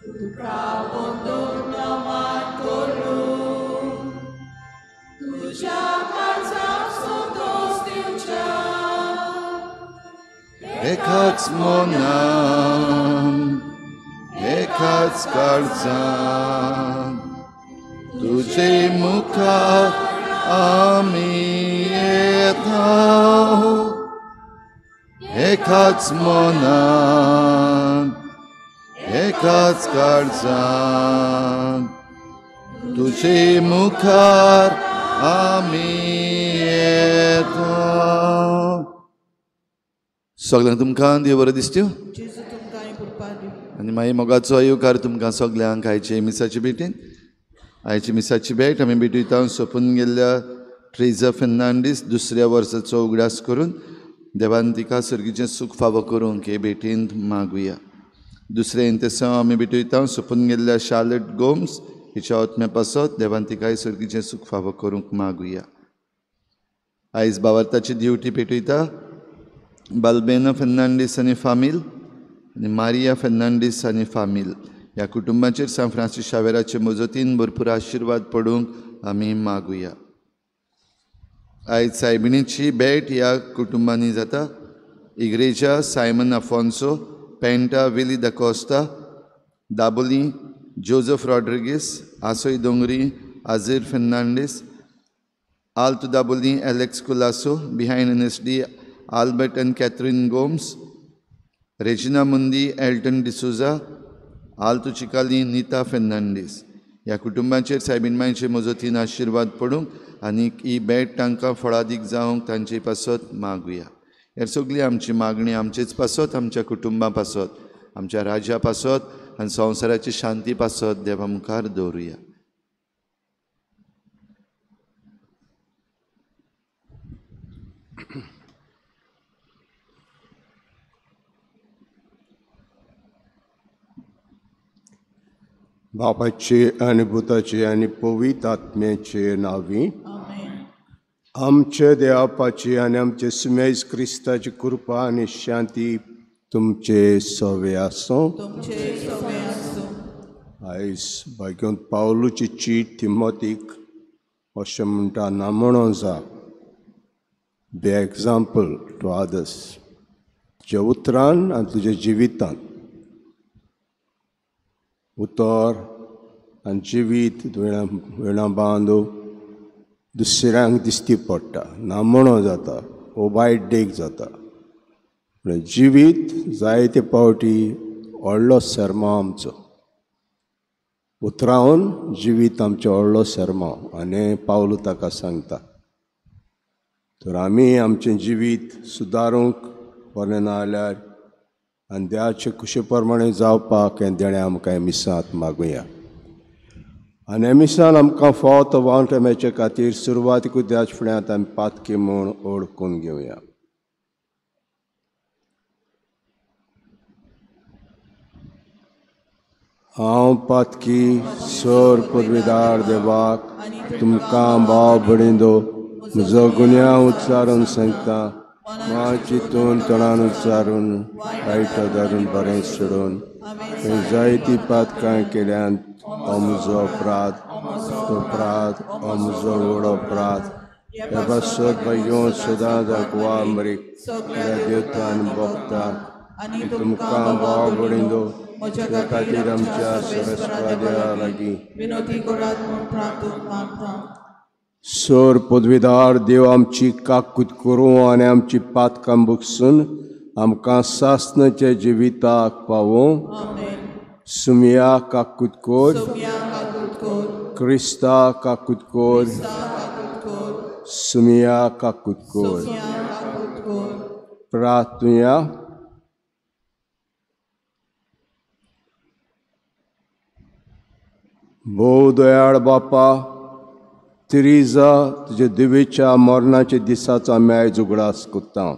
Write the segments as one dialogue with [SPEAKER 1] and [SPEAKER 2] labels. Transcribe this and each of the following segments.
[SPEAKER 1] तुका वंदना मान करूं तुज्या काळजाक संतोश दिवच्या
[SPEAKER 2] एकाच मनान एकाच काळजान तुजे मुखार आमी येता एकाच मनान एकाच काळजान तुजे मुखार आमी येता. सगळ्यांक तुमकां देव बरें दिसत्यो आनी मागीर मोगाचो येवकार तुमकां सगल्यांक आयचे मिसाचे भेटेन. आयची मिसाची भेट आमी भेटयता सोंपून गेल्ल्या ट्रेजा फेर्नांडीस दुसऱ्या वर्साचो उगडास करून देवान तिका सर्गीचें सूख फावो करूंक हे भेटेंत मागुया. दुसरें इंतेसांव आमी भेटयता सोंपून गेल्ल्या शार्लट गोम्स हिच्या आत्म्या पासत देवान तिकाय सर्गीचें सूख फावो करूंक मागुया. आयज बावार्थाची ड्युटी पेटयता बाल्बेना फेर्नांडीस आनी फामील आनी मारिया फेर्नांडीस आनी फामील ह्या कुटुंबाचेर सांत फ्रांसीस शावेराचे मजतीन भरपूर आशिर्वाद पडूंक आमी मागुया. आयज सायबिणीची भेट ह्या कुटुंबांनी जाता. इग्रेजा Simon Afonso, Penta Willie D'Costa, Dabolim Joseph Rodrigues, Asoi Dongri Azir Fernandes, Alto Dabolim Alex Colaco, behind N S D Albert and Catherine Gomes, Regina Mundi Elton D'Souza, Alto Chicalim Nita Fernandes ह्या कुटुंबाचेर सायबीण मांयचे मजतीन आशिर्वाद पडूंक आनी ही भेट तांकां फळादीक जावंक तांचे पासत मागुया. हे सगळी आमची मागणी आमचेच पासत, आमच्या कुटुंबा पासत, आमच्या राज्या पासत आनी संवसाराची शांती पासत देवा मुखार दवरुया.
[SPEAKER 3] बापाचे आनी भुताचे आनी पवित्र आत्म्याचे नांवी आमचे देवापाची आनी आमचे सुमेज क्रिस्ताची कृपा आनी शांती तुमचे सवे आसूं. आयज भाग्योंत पावलूची चीट तिमोतीक अशें म्हणटा, नामणो जा, बी एग्जाम्पल टू अदर्स, तुज्या उतरान आनी तुज्या जिवितान. उतर आनी जिवीत वेणा बांदू दुसऱ्यांक दिश्टी पडटा, नामणो जाता, वो वायट देख जाता. पूण जिवीत जायते पावटी व्हडलो सरमाव आमचो, उतरावन जिवीत आमचें व्हडलो सरमाव आनी पावलू ताका सांगता. तर आमी आमचें जिवीत सुदारूंक बरें ना जाल्यार आनी देवाचे खुशे प्रमाणे जावपाक हें देणें आमकां मिसांत मागुया. आनी मिसान आमकां फावो तो वांटो मेळचे खातीर सुरवातीकूच देवाच्या फुड्यांत आमी पातकी म्हूण ओळखून घेवया. हांव पातकी सर पदवीदार देवाक तुमकां भाव भयणींनो म्हजो गुन्यांव उच्चारून सांगता, चिंतून तणान उच्चारून वायट धरून बरें सोडून जायती पातकां केल्यान हो म्हजो अपराध, अपराध हो म्हजो व्हड अपराध. ह्या पासत भाग्योन सदां दाखवा मरीक देवतान भोगता तुमकां भाव भयणींनो म्हज्या खातीर आमच्या सरस्पा देवा लागीं
[SPEAKER 1] विनोती करात म्हूण प्रार्थना मागता.
[SPEAKER 3] सर पदवीदार देव आमची काकूत करूं आनी आमची पातकां बगसून आमकां सासणाच्या जिविताक पावों. सुमिया काकूत कोर, क्रिस्ता काकूत कोर, सुमिया काकूत कोर. प्रार्थुया. भोव दयाळ बापा, तिरिजा तुज्या देवीच्या मरणाच्या दिसाचो आमी आयज उगडास करता.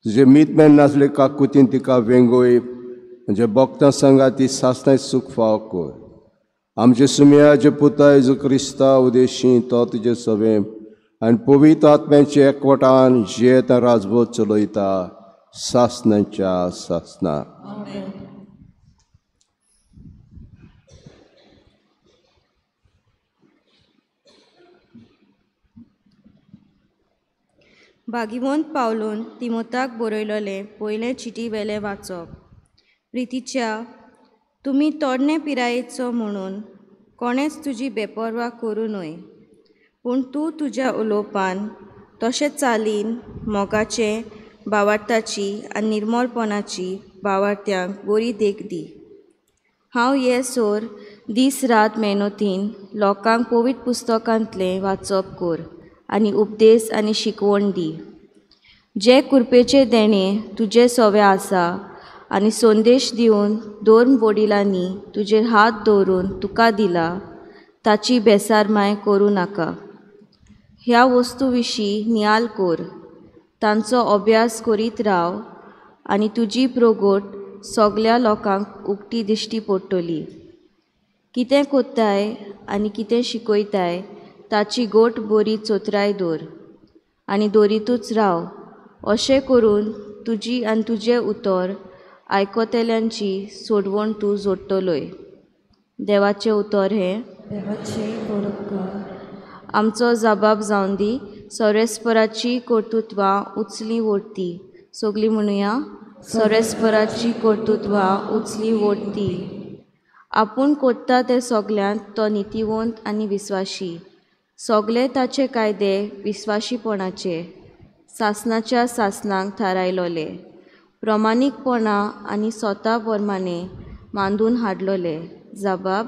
[SPEAKER 3] तुजे मीत नासले काकुतीन तिका वेंगोय, म्हणजे भक्तां सांगा ती सासणाय सूख फाव कर. आमचे सुमयाचे पुता जेजू क्रिस्ता उदेशी तो तुजे सवे आनी पवित्र आत्म्याचे एकवटान जियेत राजबोध चलयता सासणाच्या सासणा.
[SPEAKER 4] भागिवंत पावलून तिमोताक बरयलोलें पयलें चिटी वेलें वाचप. प्रितीच्या, तुमी तोरणे पिरायेचो म्हणून कोणेच तुजी बेपर्वा करूं न्हय, पूण तूं तुज्या उलोवपान तशेंच चालीन मोगाचें, भावार्थाची आनी निर्मलपणाची भावार्थ्यांक बरी देख दी. हांव ये सोर दीस रात मेहनतीन लोकांक पवित्र पुस्तकांतलें वाचप कर आनी उपदेश आनी शिकवण दी. जे कृपेचें देणें तुजे सवे आसा आनी संदेश दिवन दोन वडिलांनी तुजेर हात दवरून तुका दिला ताची बेसारमाय करूं नाका. ह्या वस्तू विशीं नियाल कर, तांचो अभ्यास करीत राव आनी तुजी प्रगोट सगल्या लोकांक उक्ती दिश्टी पडटली. कितें कोत्ताय आनी कितें शिकयताय ताची गोट बरी चोतराय दवर आनी दवरितूच राव. अशें करून तुजी आनी तुजें उतर आयकतल्यांची सोडवण तूं जोडटलोय. देवाचें उतर हें. आमचो जबाब जावन दी. सर्वेस्पराची कर्तुत्वां उचली व्हरती. सगलीं म्हणुया, सर्वेस्पराची कर्तुत्वां उचली व्हरती. आपूण कोत्ता तें सगल्यांत तो नितीवंत आनी विस्वाशी. सगले ताचे कायदे विस्वाशीपणाचे सासनाच्या सासनाक थारायलोले, प्रमाणीकपणा आनी स्वता प्रमाणे मांदून हाडलोले. जबाब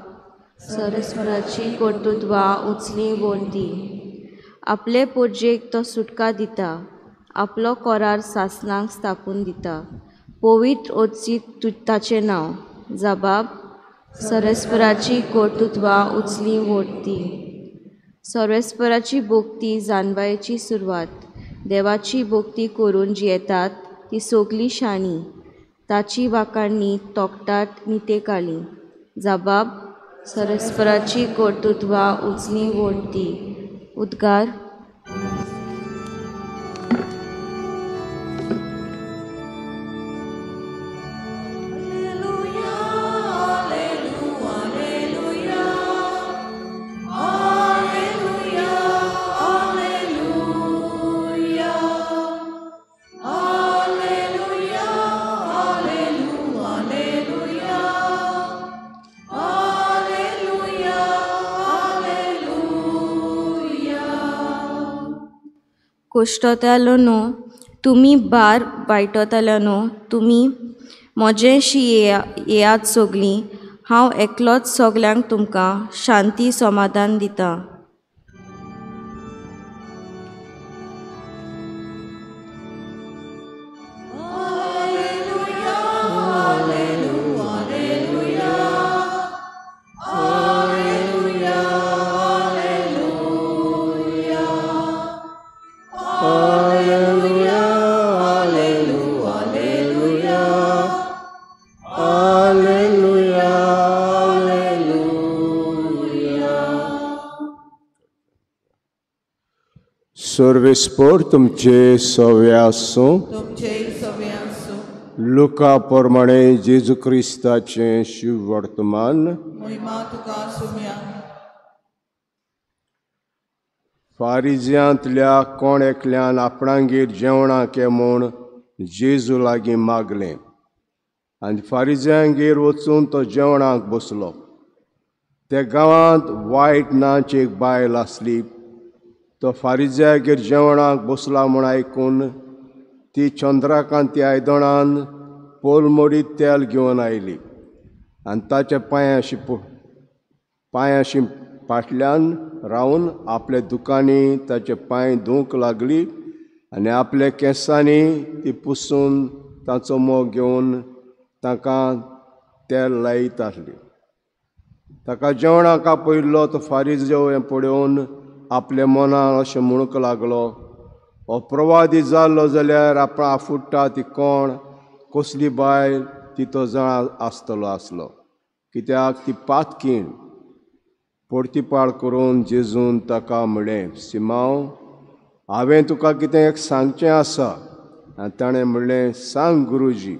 [SPEAKER 4] सर्वेस्पराची कर्तुत्वां उचली व्हरती. आपले पोरजेक तो सुटका दिता, आपलो करार सासनाक स्थापून दिता. पवित्र ओत्सीत ताचें नांव. जबाब सर्वेस्पराची कर्तुत्वां उचली व्हरती. सर्वेस्पराची भक्ती जानवायेची सुरवात. देवाची भक्ती करून जियेतात ती सगली शाणी, ताची वाखाणणी तोखतात नितेकाली. जबाब सर्वेस्पराची कर्तुत्वां उचली व्हरती. उद्गार. कोश्टतालो न्हू तुमी, बार वायटतालो न्हू तुमी, म्हजेशी येयात सगलीं, हांव एकलोच सगल्यांक तुमकां शांती समाधान दितां.
[SPEAKER 3] सर्वेस्पर तुमचे सवे आसूं. लुका प्रमाणे जेजू क्रिस्ताचें शिव वर्तमान. फारिजियांतल्या कोण एकल्यान आपणागेर जेवणाक ये म्हूण जेजू लागीं मागलें आनी फारिजियांगेर वचून तो जेवणाक बसलो. त्या गांवांत वायट नांवाची एक बायल आसली. तो फारिजियागेर जेवणाक बसला म्हूण आयकून ती चंद्रकांती आयदणान पोलमोडी तेल घेवन आयली आनी ताच्या पांयाशी फाटल्यान रावन आपल्या दुकांनी ताचे पांय धुवंक लागली आनी आपल्या केंसांनी ती पुसून ताचो मोग घेवन ताका तेल लायत आसली. ताका जेवणाक आपयल्लो तो फारिजेव हें पळोवन आपल्या मनान अशें म्हणूंक लागलो, हो प्रवादी जाल्लो जाल्यार आपण आफुडटा ती कोण कसली बायल ती तो जाणा आसतलो आसलो, कित्याक ती पातकीण. परतीपाळ करून जेजून ताका म्हणलें, सिमांव, हांवें तुका कितें एक सांगचें आसा. आनी ताणें म्हणलें, सांग गुरुजी.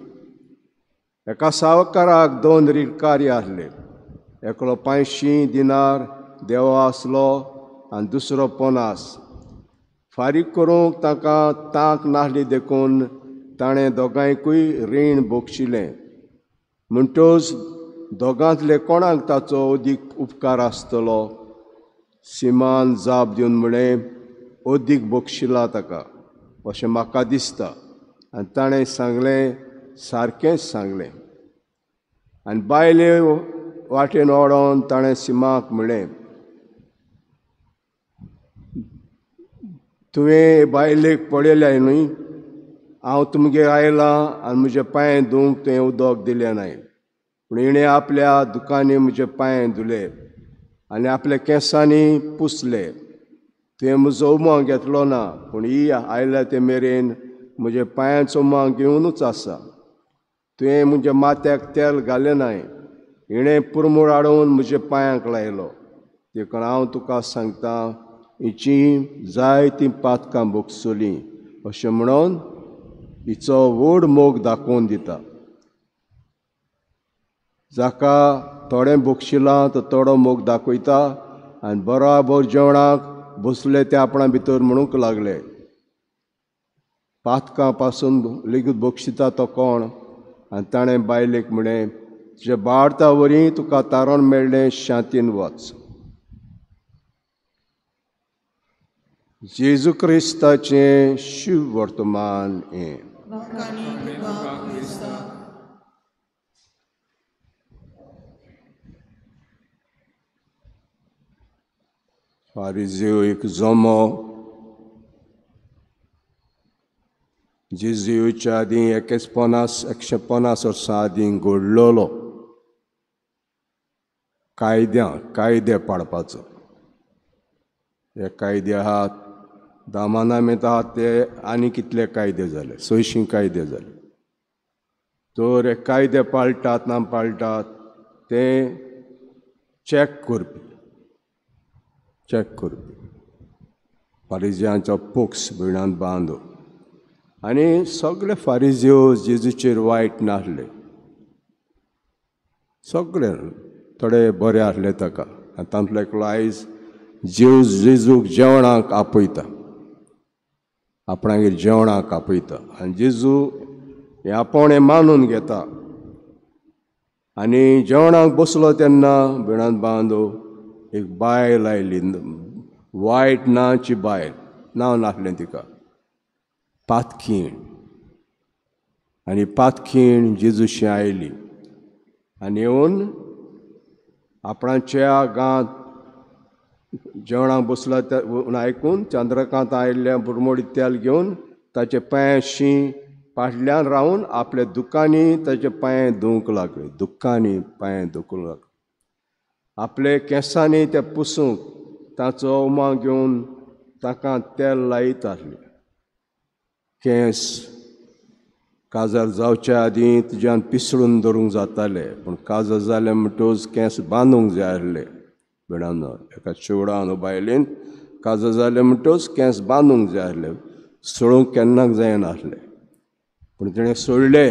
[SPEAKER 3] एका सावकाराक दोन रिणकारी आसले. एकलो 500 दिनार देवा आसलो आनी दुसरो 50. फारीक करूंक ताका तांक नासली देखून ताणें दोगांयकूय रीण बक्षिलें. म्हणटच दोगांतले कोणाक ताचो अदीक उपकार आसतलो? सिमान जाप दिवन म्हळें, अदीक बक्षिला ताका अशें म्हाका दिसता. आनी ताणें सांगलें, सारकेंच सांगलें. आनी बायले वाटेन ओडोन ताणें सिमाक म्हळें, तुवें बायलेक पळयल्या न्हय? हांव तुमगेर आयलां आनी म्हजे पांय धुवंक तुवें उदक दिलें नाय, पूण हिणें आपल्या दुकांनी म्हजे पांय धुले आनी आपल्या केंसांनी पुसले. तुवें म्हजो उमो घेतलो ना, पूण ही आयल्या ते मेरेन म्हज्या पांयांचो उमो घेवनूच आसा. तुवें म्हज्या माथ्याक तेल घालें नाय, हिणें पुरमूळ हाडून म्हज्या पांयांक लायलो. देखून हांव तुका सांगता, हिची जायतीं पातकां भोगसलीं अशें म्हणून हिचो व्हड मोग दाखोवन दिता. जाका थोडें बक्षिलां तो थोडो मोग दाखयता. आनी बराबर जेवणाक बसले ते आपणा भितर म्हणूंक लागले, पातकां पासून लेगीत बक्षिता तो कोण? आनी ताणें बायलेक म्हळें, तुज्या बाळता वरी तुका तारण मेळ्ळें, शांतीन वच. जेजू क्रिस्ताचें शिव वर्तमान हें. फारिजीव एक जमो जेजूच्या आदीं 150 वर्सां आदीं घडलेलो कायदे पाळपाचो. हे कायदे आहात दामानामेत आहात ते आनी कितले कायदे जाले, 600 कायदे जाले. तर हे कायदे पाळटात ना पाळटात ते चॅक करपी फारिजियांचो पक्ष भिणांत बांदो. आनी सगळे फारिजियो जेजूचेर वायट नासले, सगळे थोडे बरे आसले ताका. आनी तांतलो एकलो आयज जेजूक जेवणाक आपयता, आपणागेर जेवणाक आपयता. आनी जेजू हें आपोवणें मानून घेता. आनी जेवणाक बसलो तेन्ना भिणांत बांदो एक बायल आयली, वायट नांवची बायल, नांव नासलें तिका, पातखीण. आनी पातखीण जेजूशी आयली आनी येवन आपणाच्या गांत जेवणाक बसला आयकून चंद्रकांत आयिल्ल्या बुरमोडी तेल घेवन ताचे पांयांशी फाटल्यान रावन आपल्या दुकांनी ताचे पांय धुवंक लागले, दुकांनी पांय धुवंक लागले. आपले केंसांनी ते पुसूंक ताचो उमा घेवन ताका तेल लायत आसले. केंस काजार जावच्या आदीं तुज्यान पिसडून धरूंक जाताले, पूण काजार जालें म्हणटकच केंस बांदूंक जाय आसले. भिणानो एका शिवडान बायलेन काजार जालें म्हणटकच केंस बांदूंक जाय आसले, सोडूंक केन्नाक जायनासलें. पूण तिणें सोडले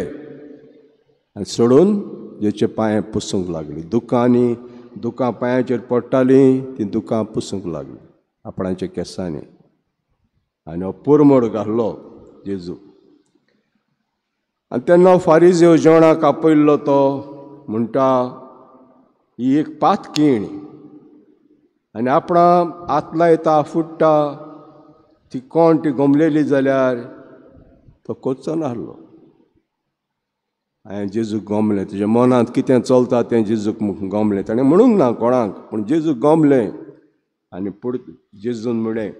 [SPEAKER 3] आनी सोडून जेचे पांय पुसूंक लागली. दुकांनी दुकां पांयाचेर पडटालीं तीं दुकां पुसूंक लागलीं आपणाच्या केंसांनी. आनी हो पुरमोड घाल्लो जेजू. आनी तेन्ना फारिजीव जेवणाक आपयल्लो तो म्हणटा, ही एक पातकीण आनी आपणा हात लायता फुट्टा, ती कोण ती गोमलेली जाल्यार तो करचो नासलो. हांवें जेजूक गमलें, तुज्या मनांत कितें चलता तें जेजूक गमलें. ताणें म्हणूंक ना कोणाक, पूण जेजूक गमलें. आनी जेजून म्हणलें,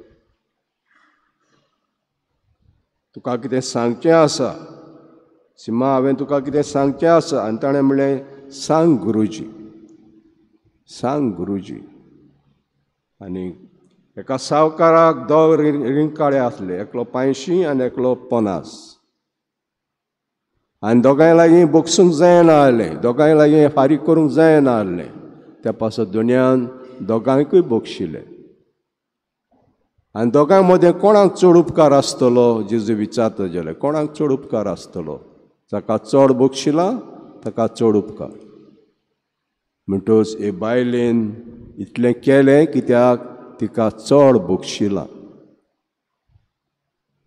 [SPEAKER 3] तुका कितें सांगचें आसा सिमा, हांवें तुका कितें सांगचें आसा. आनी ताणें म्हणलें, सांग गुरुजी, सांग गुरुजी. आनी एका सावकाराक दोग रिंकाळे आसले, एकलो 500 आनी एकलो 50. आनी दोगांय लागीं बक्षूंक जायना आसलें, दोगांय लागीं फारीक करूंक जायना आसलें. त्या पासत दुनियान दोगांयकूय बक्षिलें. आनी दोगां मदें कोणाक चड उपकार आसतलो जेजू विचारता जाल्यार, कोणाक चड उपकार आसतलो? जाका चड बक्षिलां ताका चड उपकार. म्हणटकच हे बायलेन इतलें केलें कित्याक तिका चड बक्षिलां.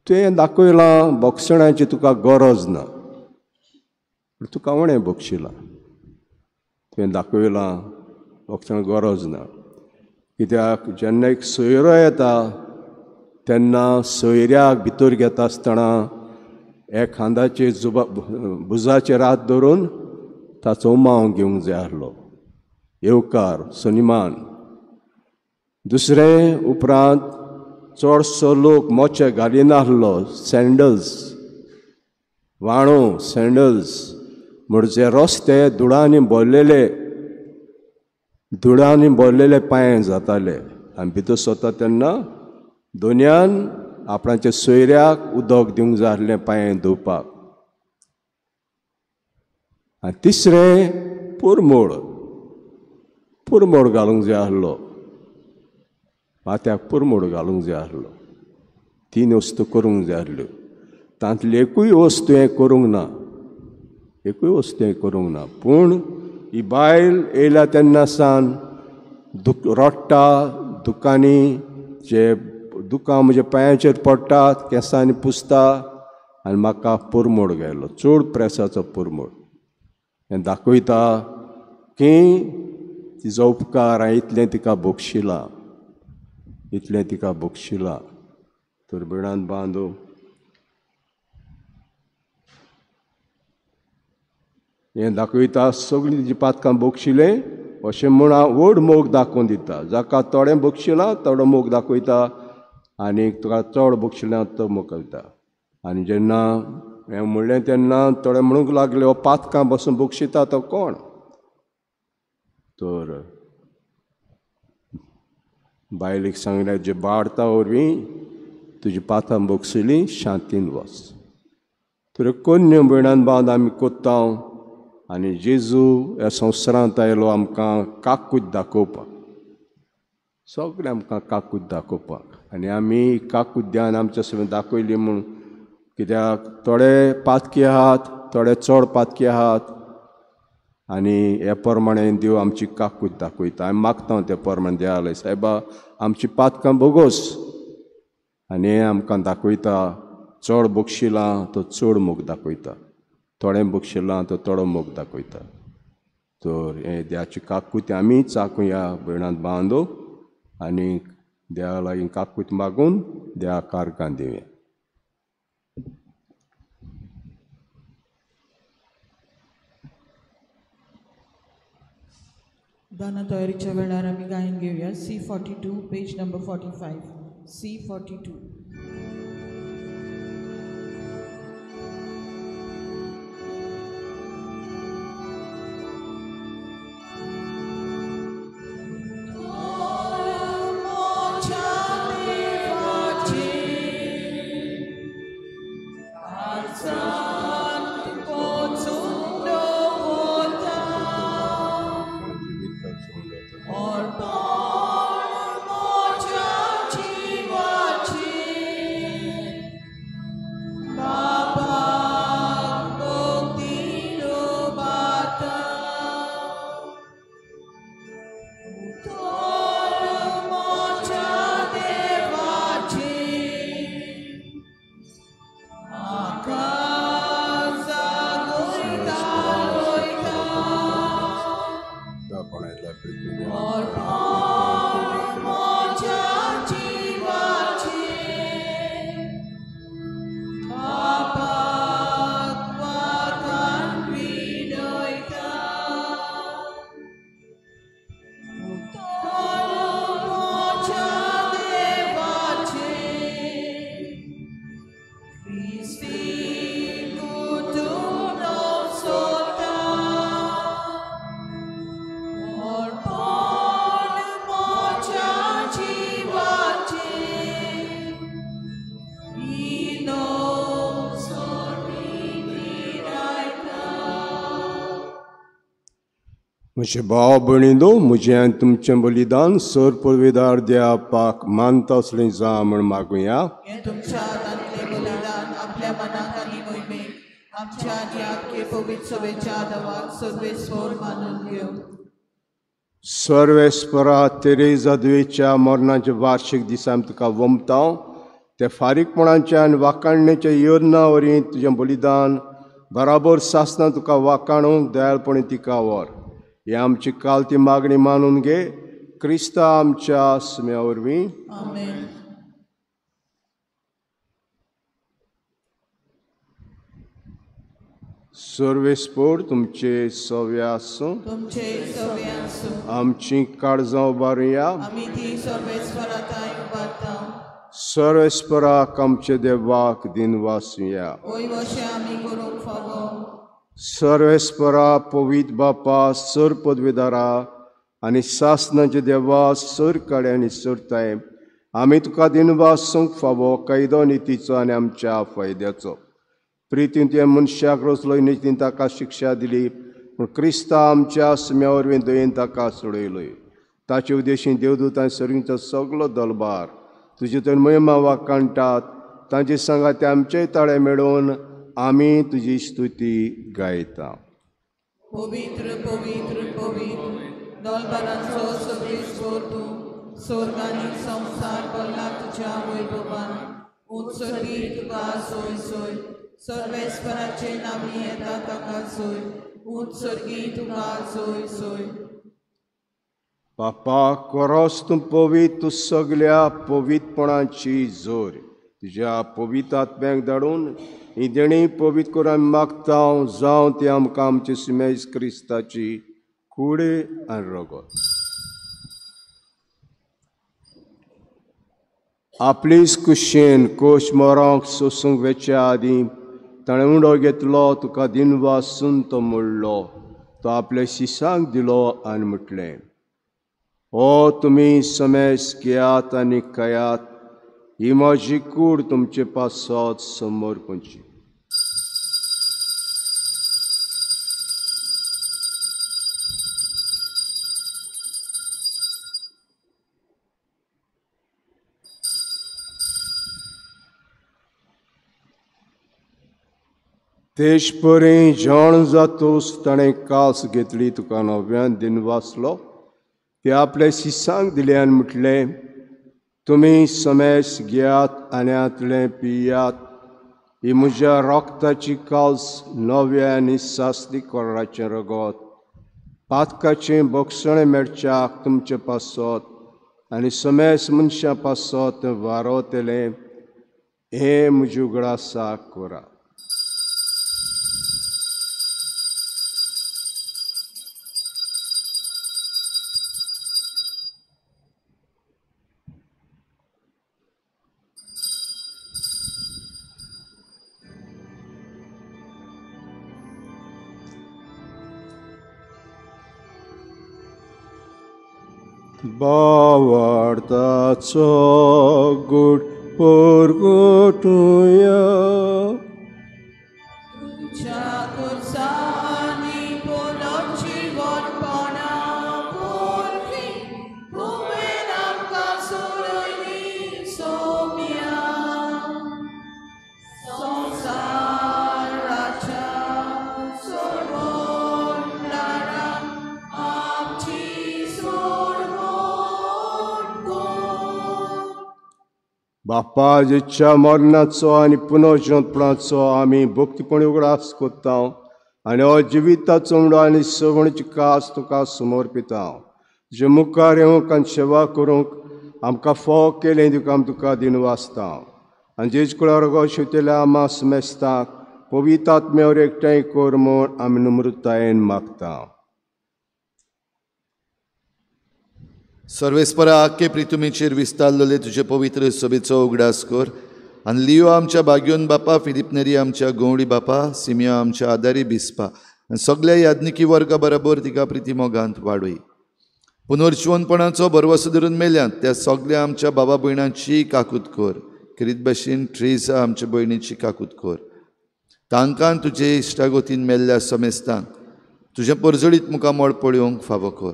[SPEAKER 3] तुवें दाखयलां बोगसणाची तुका गरज ना, तुका उणें बक्षिलां. तुवें दाखयलां बोगसण गरज ना, कित्याक जेन्ना एक सोयरो येता तेन्ना सोयऱ्याक भितर घेता आसतना एक खांदाचेर जुबा भुजाचेर हात धरून ताचो उमाव घेवंक जाय आसलो, येवकार सन्मान. दुसरें उपरांत चडसो लोक मोचे घालिनासलो, सँडल्स, वाणो सँडल्स, म्हणजे रस्ते धुळांनी भरलेले, धुळांनी भरलेले पांय जाताले. आनी भितर सरता तेन्ना दोनयान आपणाच्या सोयऱ्याक उदक दिवंक जाय आसलें पांय धुवपाक. आनी तिसरें पुरमोड, पुरमोड घालूंक जाय आसलो, माथ्याक पुरमोड घालूंक जाय आसलो. तीन वस्तू करूंक जाय आसल्यो, तांतली एकूय वस्तू हें करूंक ना, एकूय वस्तू हें करूंक ना. पूण ही बायल येयल्या तेन्ना सान रडटा, दुकांनी जे दुकां म्हज्या पांयाचेर पडटात, केंसांनी पुसता आनी म्हाका पुरमोड घायलो, चड प्रेसाचो पुरमोड. हें दाखयता की तिजो उपकार हांवें इतलें तिका बक्षिलां, इतलें तिका बक्षिलां. तर भयणान बांदू हें दाखयता सगळीं तिजी पातकां बक्षिलें अशें म्हूण हांव व्हड मोग दाखोवन दिता. जाका थोडें बक्षिलां थोडो मोग दाखयता आनी तुका चड बक्षिलां तो मोग दिता. आनी जेन्ना हें म्हणलें तेन्ना थोडे म्हणूंक लागले, हो पातकां बसून बक्षिता तो कोण? तर बायलेक सांगलें, जे बाडता वरवीं तुजी पातां बक्षिली, शांतीन वच. तर कोन्य भयणान बांद आमी कोत्ता आनी जेजू ह्या संवसारांत आयलो आमकां काकूत दाखोवपाक, सगळें आमकां काकूत दाखोवपाक. आनी आमी काकूत ध्यान आमच्या सगळें दाखयली म्हूण, कित्याक थोडे पातकी आहात, थोडे चड पातकी आहात, आनी हे प्रमाणे देव आमची काकूत दाखयता. आमी मागता ते प्रमाणे देवाले, सायबा आमची पातकां बोगोस. आनी हें आमकां दाखयता, चड बक्षिलां तो चड मोग दाखयता, थोडें बक्षिलां तो थोडो मोग दाखयता. तर हें देवाची काकूत आमी चाकुया भयणांत बांदो आनी देवा लागीं काकूत मागून देवा कारकां दिवया.
[SPEAKER 1] दाना तयारीच्या वेळार आमी गायन घेवया. C42 page number 45, C42.
[SPEAKER 3] म्हजे भाव भयणींनो, म्हजें आनी तुमचें बलिदान सर पुर्वेदार देवाक मानता असलें जावं म्हूण मागुया.
[SPEAKER 1] तुमच्या हातांतलें बलिदान आपल्या मनाक आनी मोहिमेक आमच्या आनी आख्खे पवित्र सभेच्या आदावाक सर्वेस्पर मानून घेवं.
[SPEAKER 3] सर्वेस्परा तेरेजा दुयेच्या मरणाच्या वार्षिक दिसा आमी तुका वमता. ते फारीकपणाच्या आनी वाकाणणेच्या योजना वरी तुजें बलिदान बराबर सासना तुका वाकाणूंक दयाळपणी तिका व्हर. ही आमची काल ती मागणी मानून घे क्रिस्ता आमच्या सुम्या वरवीं.
[SPEAKER 1] आमेन.
[SPEAKER 3] सर्वेस्पोर तुमचे सव्या आसूं.
[SPEAKER 1] तुमचे सवे आसूं.
[SPEAKER 3] आमची काळजां उबारुया.
[SPEAKER 1] आमी ती सर्वेस्परा थांय उबारता.
[SPEAKER 3] सर्वेस्पराक आमचे देवाक दिनवासुया.
[SPEAKER 1] वय वशें आमी करूंक फावो.
[SPEAKER 3] सर्वेस्परा पवित्र बापा सर पदवेदारा आनी सासनाचे देवा सर काडे आनी सरताय आमी तुका दिनवासूंक फावो कायदो नितीचो आनी आमच्या फायद्याचो. प्रितीन तुवें मनशाक रचलो नितीन ताका शिक्षा दिली पूण क्रिस्ता आमच्या सुम्या वरवीं दयेन ताका सोडयलोय. ताचे उद्देशीन देवदूत आनी सर्गीचो सगलो दलबार तुजे तर महिमा वाखाणटात. तांचे सांगात आमचेय ताळे मेळोवन आमी तुजी स्तुती गायता.
[SPEAKER 1] पवित्र पवित्र पवित्र दलबारांचो सर्वेस्पर तूं स्वर्ग आनी संवसार भरला तुज्या वैभवान. उत्सर्गी तुका सोय सोय सर्वेस्पराचे नामी येता ताका सोय. उत्सर्गी तुका सोय सोय.
[SPEAKER 3] बापा कोरोस तूं पवित्र तूं सगल्या पवित्रपणाची जोर तुज्या पवित्र आत्म्याक धाडून ही देणी पवित्र करून आमी मागता जावं ती आमकां आमचे सुमेज क्रिस्ताची कूड आनी रगत. आपलीच कुशेन कोश मरोंक सोसूंक वेच्या आदीं ताणें उंडो घेतलो तुका दिनवासून तो मोडलो तो आपल्या शिसांक दिलो आनी म्हटलें, ओ तुमी समेस घेयात आनी खायात, ही म्हजी कूड तुमचे पासत समर्पणची. तेच परी जेवण जातूच ताणें कास घेतली तुका नव्यान दिनवासलो ते आपले शिसांक दिले आनी म्हटलें, तुमी समेस घेयात आनी हांतलें पियात, ही म्हज्या रक्ताची काल्स नव्या आनी सासनी कोराचें रगत पातकाचें बक्षणें मेळच्याक तुमचे पासत आनी समेस मनशां पासत वारोतलें. हें म्हज्या उगडासाक करा. बावार्थाचो गूट परगटुया.
[SPEAKER 1] तुज्या खुर्सांनी पुनर्जीवनपणा वरवीं तुवें आमकां सोडयली सोम्या. संवसाराच्या सोडवणारा आमची सोडवण कर.
[SPEAKER 3] बापा जेच्या मरणाचो आनी पुनर्जीवनपणाचो आमी भक्तीपणी उगडास करता आनी हो जिविताचो उंडो आनी सवणची कास तुका समर्पिता. तुजे मुखार येवंक आनी सेवा करूंक आमकां फोव केलें तुका आमी तुका दिनवासता. आनी जेज कुळार शिवतल्या आमा समेस्ताक पवित्र आत्म्यावर एकठांय कर म्हूण आमी नम्रतायेन मागता.
[SPEAKER 2] सर्वेस्परा आख्खे प्रितुमीचेर विस्तारलेले तुजे पवित्र सभेचो उगडास कर आनी लियो आमच्या बाग्योन बापा, फिलीप नेरी आमच्या गवळी बापा, सिमियो आमच्या आदारी बिस्पा आनी सगल्या याज्ञिकी वर्गा बरोबर तिका प्रिती मोगांत वाडय. पुनर्जिवनपणाचो भरवसो धरून मेल्यात त्या सगल्या आमच्या बाबा भयणांची काकूत कर. खेरीत भाशेन ट्रेजा आमच्या भयणीची काकूत कर. तांकां तुजे इश्टागोतीन मेल्ल्या समेस्तांक तुजें परजळीत मुखामळ पळोवंक फावो कर.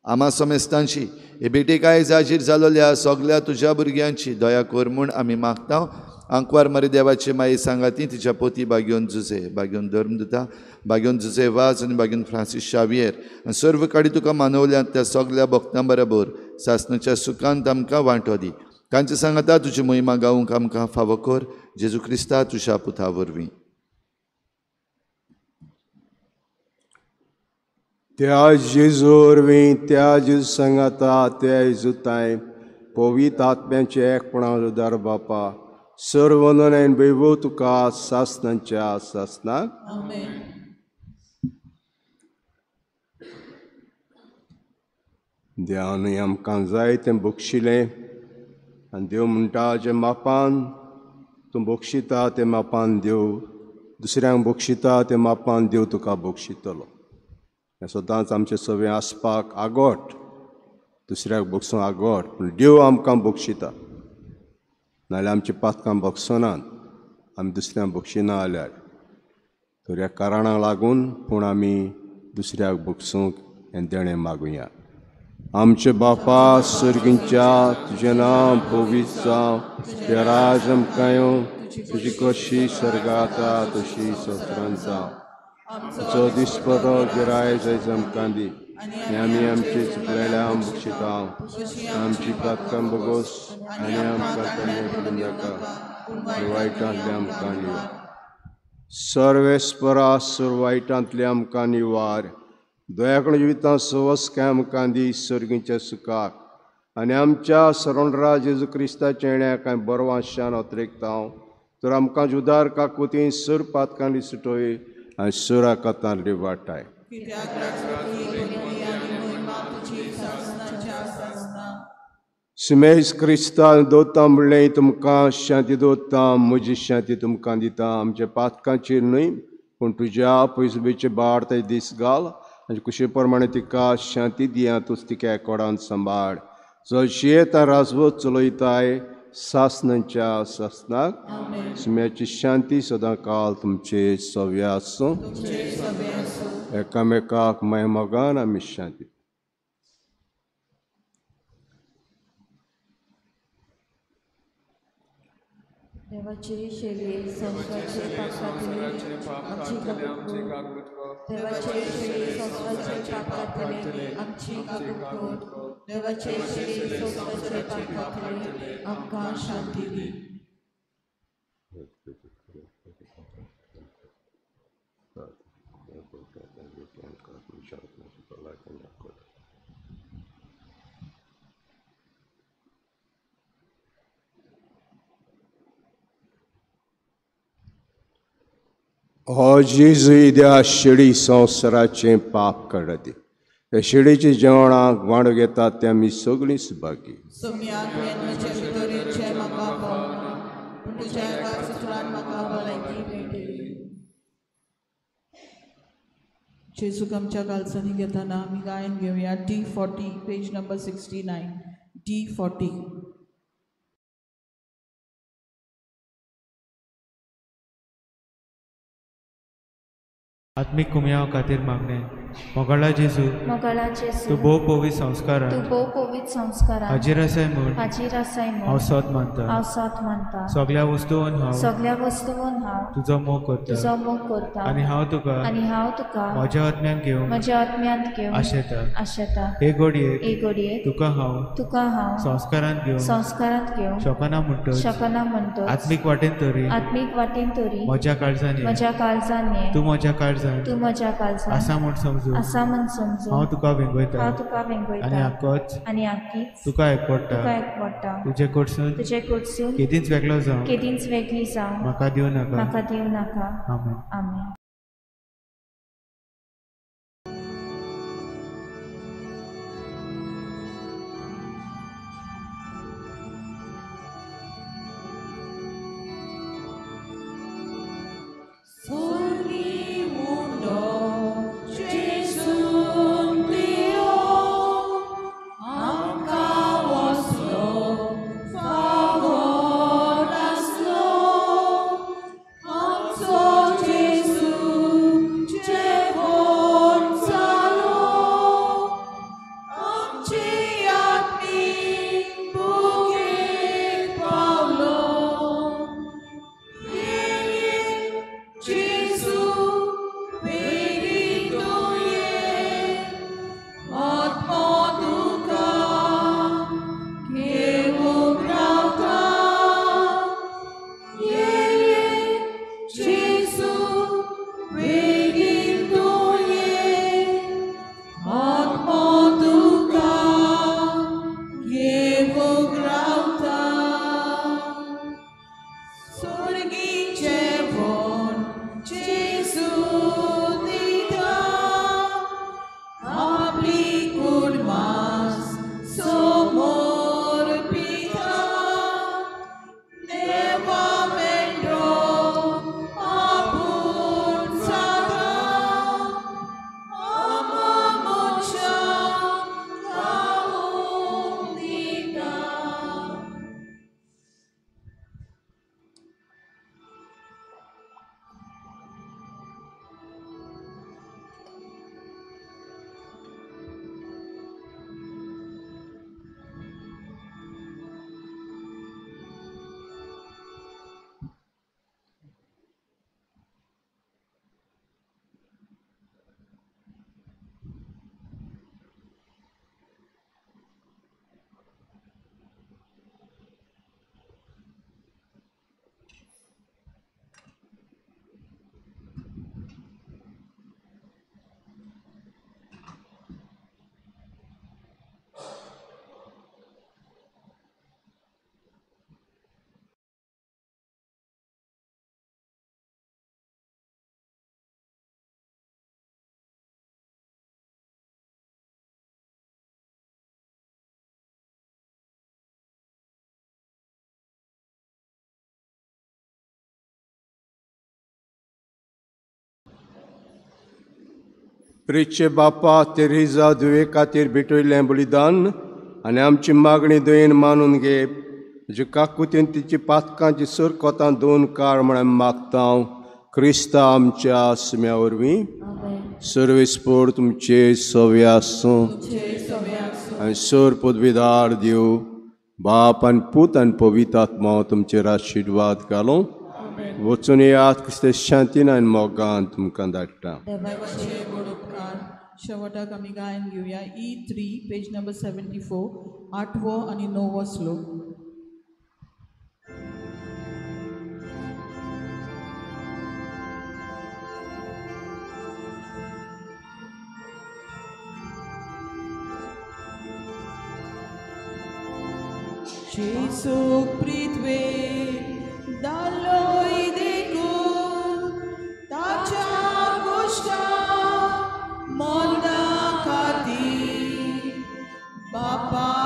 [SPEAKER 2] आमा समेस्तांची हे भेटेक आयज हाजीर जालोल्या सगल्या तुज्या भुरग्यांची दया कर म्हूण आमी मागता. आंकवार मारी देवाचे माये सांगाती तिच्या पोती बाग्योन जुजे, बाग्योन धर्मदुता, बाग्योन जुजे वाज आनी बाग्योन फ्रांसीस शावियर आनी सर्व काडी तुका मानवल्यात त्या सगल्या भक्तां बरोबर सासणाच्या सुखांत आमकां वांटो दी. तांचे सांगाता तुजी महिमा गावंक आमकां फावो कर, जेजू क्रिस्ता तुज्या पुता वरवीं.
[SPEAKER 3] त्या जेजू वरवीं, त्या जेजू सांगाता, त्या जेजू पवित्र आत्म्याचे एकपणा उदार बापा, सर्व वंदन वैभव तुका सासनाच्या सासनाक. देवान आमकां जाय तें बक्षिलें आनी देव म्हणटा जें मापान तूं बक्षिता तें मापान देव दुसऱ्यांक बक्षिता तें मापान देव तुका बक्षितलो. हें सदांच आमचें सगळें आसपाक आगोट, दुसऱ्याक बक्षूंक आगोट, पूण देव आमकां बक्षिता. नाजाल्यार आमची पातकां बक्षनात, आमी दुसऱ्यांक बक्षिना जाल्यार. तर ह्या कारणाक लागून पूण आमी दुसऱ्याक बक्षूंक हें देणें मागुया. आमचे बापा सर्गींच्या, तुजें नांव पवित्र जावं, तुजें राज आमकां येवं, तुजी कशी सर्गांत तशी संवसारांत जावं. तुजो दिसपटो गिराय जायज आमकां दी, आनी आमी आमचे चुकलेल्या बक्षिता, आमची पातकां बगोस आनी आमकां तन्ने पडूं नाका, वायटांतले आमकां निवार. सर्वेस्परा सर्व वायटांतले आमकां निवार, दयाकण जिवितां सवस काय आमकां दी सर्गीच्या सुखाक, आनी आमच्या सरणरा जेजू क्रिस्ताच्या येण्या कांय बरवांशान अत्रेकता तर आमकां जुदार काकुतीन सर पातकांनी सुटोय आनी सर आकातांतली वाटाय. सिमेज क्रिस्तान दवरता म्हणलें तुमकां शांती दवरता, म्हजी शांती तुमकां दिता, आमच्या पातकांचेर न्हय पूण तुज्या पयसुबेचे बाड ते दीस घाल आनी कुशे प्रमाणे तिका शांती दिया, तूच तिका एकोडान सांबाळ. जो जियेता राजवत चलयताय सासनाच्या सासनाक. सुम्याची शांती सदां काल तुमचे सव्या आसूं. एकामेकाक माय मोगान आमी शांती.
[SPEAKER 5] देवाचे शेळये संवसाराचे पाप काडटले आमची काकूट कर. देवाचे शेळये संवसाराचे पाप काडटले आमची काकूट कर. देवाचे शेळये संवसाराचे पाप काडटले आमकां शांती दी.
[SPEAKER 3] हो जेजू त्या शेळी संवसाराचें पाप काडती, त्या शेळीच्या जेवणाक वांडो घेतात ते आमी सगळीं सुभागी.
[SPEAKER 1] जेजूक आमच्या कालसांनी घेताना आमी गायन घेवया D40 page number 69 D40.
[SPEAKER 6] आत्मिक कुमयाव खातीर मागणें. मोगाळा जेजू, तूं भोव पवित्र संस्कारान हाजीर आसाय म्हूण हांव सोद मानता. सगळ्या वस्तून हांव तुजो मोग करता आनी हांव तुका म्हज्या आत्म्यांत घेवन आशेता. हे घडयेक तुका हांव संस्कारांत घेवंक शकना म्हणटच आत्मीक वाटेन तरी म्हज्या काळजान ये, तूं म्हज्या काळजान आसा म्हूण समजून हांव तुका वेंगयता आनी आकीच तुका एकवटा. तुजे कडसून केदींच वेगळो जावं म्हाका दिवं नाका. आमेन.
[SPEAKER 1] Amen.
[SPEAKER 3] प्रिचे बापा तेरेजा धुवे खातीर भेटयल्लें बलिदान आनी आमची मागणी दयेन मानून घे. तुजे काकुतीन तिची पातकांची सरकोतां दोन काळ म्हण आमी मागता क्रिस्ता आमच्या सुम्या वरवीं. सर्वेस्पोर तुमचे सवे आसूं आनी सर पदवीदार देव बाप आनी पूत आनी पवित्र आत्मा तुमचेर आशिर्वाद घालूं. वचून येयात क्रिस्ते शांतीन आनी मोगान तुमकां धाडटा.
[SPEAKER 1] शेवटाक आमी गायन घेवया E3 page number 74 आठवो आनी णवो श्लोक. जेसूक पृथ्वेर धाडलोय देखून ताच्या गोश्टा मरणा खातीर बापा